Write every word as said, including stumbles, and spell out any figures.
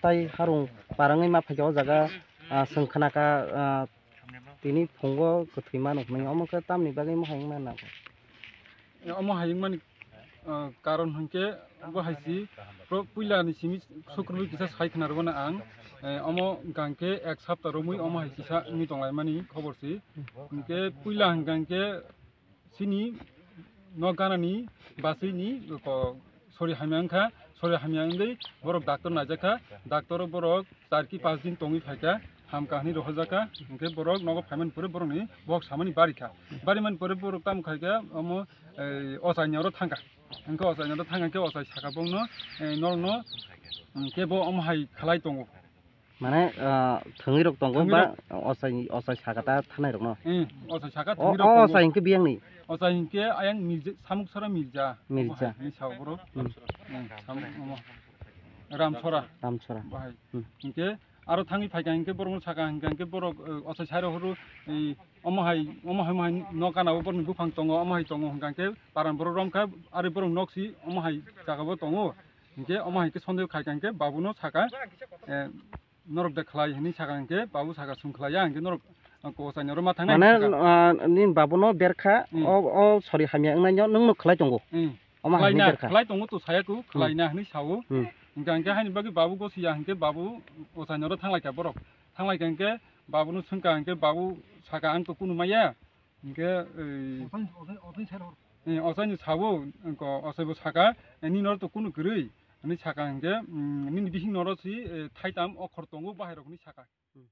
Tai harung parangwi ma phaikha o jaga, ah, chwng khnakha, ah, tini phungo kwthwi mano hwnwi, omo khe tamni bagwi mohai wngna nango? Omo hai wngmani, ah, karon hwnkhe bo hai si pro-, puila ni simi sukrubui kisa sai khna rwmani ang, eh, omo hwnkha hwnkhe ek sapta romwi omo hai kisa wngwi tonglaimani khobor si. Hwnkhe puila hwnkha hwnkhe chini nok ganani basui ni ko sori hamya wngkha, sori hamya wngwi borok doctor naijakha, doctor o borok char ki panch din tongwi phaikha, hamkha hwnwi rohorjakha, hwnkhe borok nogo phaimani pore borokni bohok samani barikha, barimani pore borok tamo khaikha omo, ei, ochaini oro thangkha, hwnkhe ochaini oro thangkha hwnkhe ochai sakha bongno, ei, norokno, hwnkhe bo omo hai khlai tongo. Mane, ah, thwngwi rok tongo Thwngwi ba rok. Ochai, ochai saka ta thanai rokno? Hmm, ochai saka O, thwngwi rok o tongo. Ochai hinkhe biyangni? Ochai hinkhe ayang Mirza, Samuk Sora Mirza. Mirza. Omo hai, ni sao borok. Hmm. Hmm, Samuk, omo. Ramsora. Ramsora. Bahai. Hmm. Hinkhe aro thangwi phaikha hinkhe borokno saka hinkha hinkhe borok, eh, ochai sai rok horo, eh, omo hai, omo hai, omo hai no gana o borokni buphang tongo, omo hai tongo hinkha hinkhe paran borok romkha, ari borok nok si omo hai jaga bo tongo. Hinkhe omo hai khe sondeho khaikha hinkhe babuno saka, eh, norok de khlai hwnwi saka hinkhe babu saka, "Chwng khlai ya," hinkhe norok, ah, kochai ni oro ma thangnai Mane, saka. Ah, nini babuno berkha, Hmm. o, o sori hamya wngnaino nwngno khlai tongo? Hmm. Omo hai hwnwi Khlaina, berkha? Khlai tongo to sayaku, Hmm. khlaina hwnwi sao. Hmm. Hinkha hinkhe haini bagwi babu gosi ya hinkhe babu kochai ni oro thanglaikha borok. Thanglaikha hinkhe babuno swngkha hinkhe babu saka, "Ang to kunu maya." Hinkhe, ei, Ochaini, ochaini, ochaini sai rok. Eh, ochaini sao, ko ochaibo saka, eh, "Nini oro to kunu kwrwi," hwnwi saka hinkhe, mm, "Nini bising noro si, eh, thaitam okhor tongo," bahai rok hwnwi saka. Hmm.